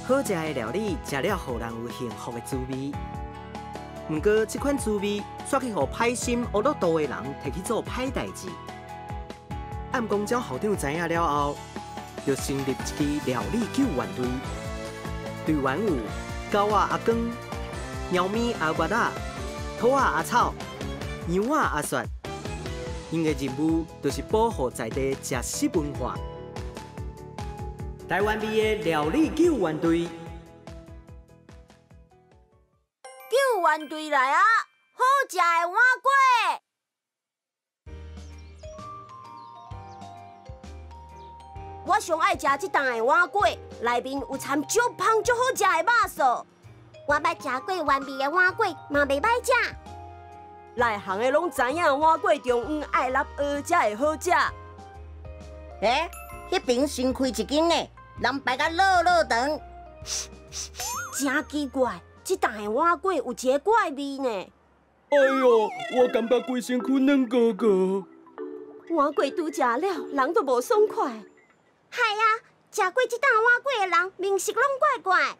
好食的料理，食了予人有幸福的滋味。毋過，這款滋味煞去予歹心烏魯度的人提去做歹代誌。暗光鳥校長知影了後，就成立一支料理救援隊。隊員有狗仔阿光、貓咪阿月仔、兔仔阿草、羊仔阿雪。𪜶的任務就是保護在地食食文化。台灣味的料理救援隊。救援隊來啊！好食的碗粿。我上愛食這檔的碗粿，內面有摻足芳足好食的肉素。我捌食過原味的碗粿，嘛袂歹食。內行的攏知影碗粿中央愛搦蚵才會好食。欸，彼爿新開一間呢，人排甲落落長。真奇怪，這檔的碗粿有一个怪味呢。哎喲，我感覺規身軀軟糊糊。碗粿拄食了，人都無爽快。係啊，食過這檔碗粿的人，面色攏怪怪。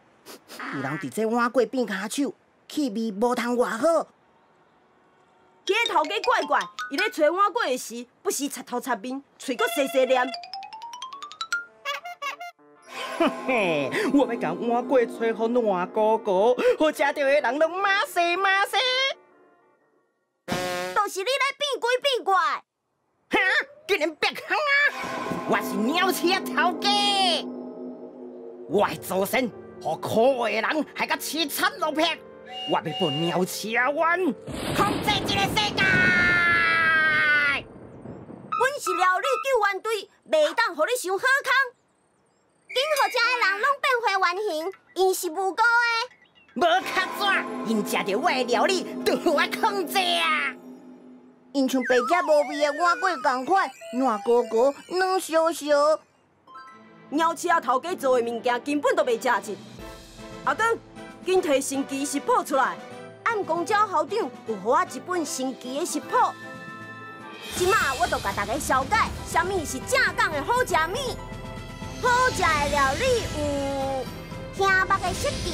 有人佇這碗粿變跤手，氣味無通偌好。這个頭家怪怪，伊咧揣碗粿的時，不時擦頭擦面，喙閣細細念。嘿嘿，我欲共碗粿揣予爛糊糊，予食著的人攏馬西馬西。就是你咧變鬼變怪。哈！竟然白空啊！我是鳥鼠仔頭家，我的祖先予可惡的人害甲淒慘落魄，我欲報鳥鼠仔冤，控制這个世界。阮是料理救援隊，袂當予你傷好康。緊予遮的人攏變回原形，𪜶是無辜的。無卡紙，𪜶食著我的料理，就予我控制啊！𪜶像白食無味的碗粿仝款，爛糊糊、軟燒燒。鳥鼠仔頭家做的物件根本就袂食得。阿光，緊提神奇食譜出來。暗光鳥校長有予我一本神奇的食譜。這馬我就共大家紹介，啥物是正港的好食物。好食的料理有聽目的設計、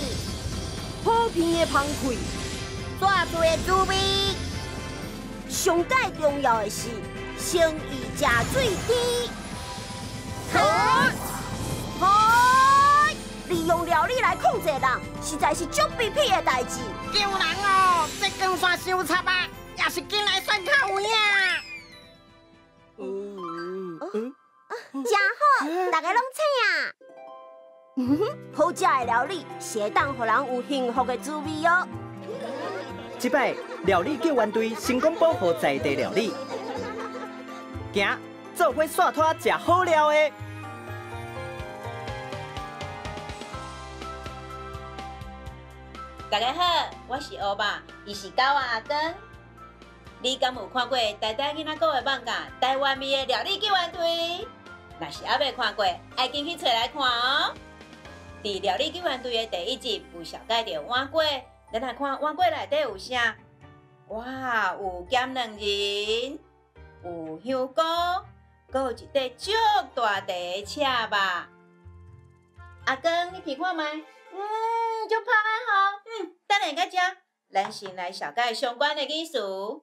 普遍的芳氣、煞醉的滋味。上蓋重要的是，誠意食水甜。好，好，利用料理來控制人，實在是足卑鄙的代誌。救人哦，這光線傷插啊，也是緊來算較有影。真好，大家攏請啊！好食的料理是會當予人有幸福的滋味哦。這擺料理救援隊成功保護在地料理，行，做伙煞拖食好料的。大家好，我是烏肉，伊是狗仔阿光。你敢有看過台台囡仔講的網咖台灣味的料理救援隊？若是猶未看過，愛緊去揣來看哦。佇料理救援隊的第一集有紹介著碗粿，咱來看碗粿內底有啥？哇，有鹹卵仁，有香菇，閣有一塊足大塊的赤肉。阿光，你聞看覓？足芳的吼。等下佮食。咱先來紹介相關的語詞。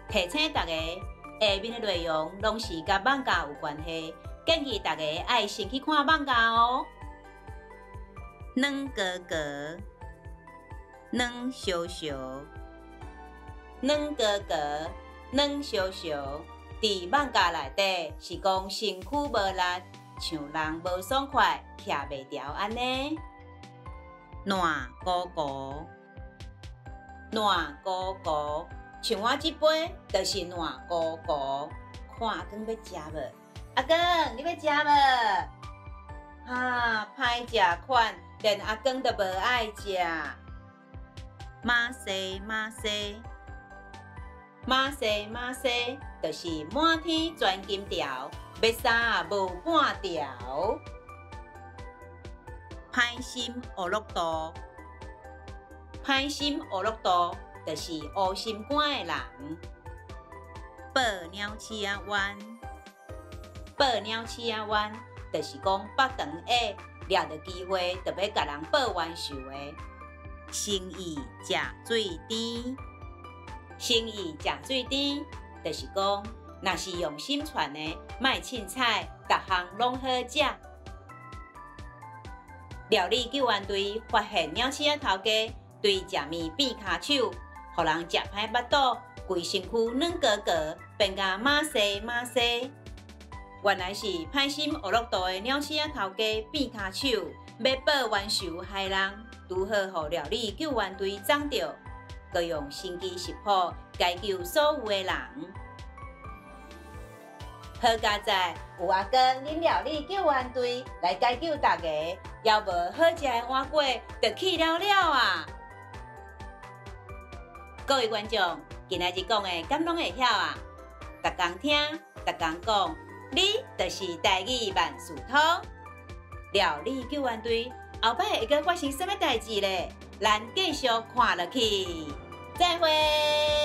提醒大家，下面的內容攏是佮網咖有關係，建議大家愛先去看網咖哦。軟糊糊，軟燒燒，軟糊糊，軟燒燒。佇網咖內底是講身軀無力，像人無爽快，徛袂牢按呢。爛糊糊，爛糊糊。像我這杯就是爛糊糊，看阿光欲食無？阿光，你欲食無？哈，歹食款，連阿光都無愛食。馬西馬西，馬西馬西，就是滿天鑽金條，欲殺無半條。歹心烏魯度，歹心烏魯度。就是烏心肝的人，報鳥鼠仔冤，報鳥鼠仔冤，就是講腹腸下掠著機會就欲共人報冤仇的。誠意食水甜，誠意食水甜，就是講，若是用心傳的，莫凊彩，逐項攏好食。料理救援隊發現鳥鼠仔頭家對食麵變跤手，予人食歹腹肚，規身軀軟糊糊，變甲馬西馬西。原來是歹心惡落肚的鳥鼠仔頭家變跤手，欲報冤仇害人，拄好予料理救援隊摠著，閣用神奇食譜解救所有的人。好佳哉，有阿光恁料理救援隊來解救大家，猶無好食的碗粿就去了了啊！各位觀眾，今仔日講的敢攏會曉啊？逐工聽，逐工講，你就是台語萬事通。料理救援隊後擺會閣發生啥物代誌咧？咱繼續看落去，再會。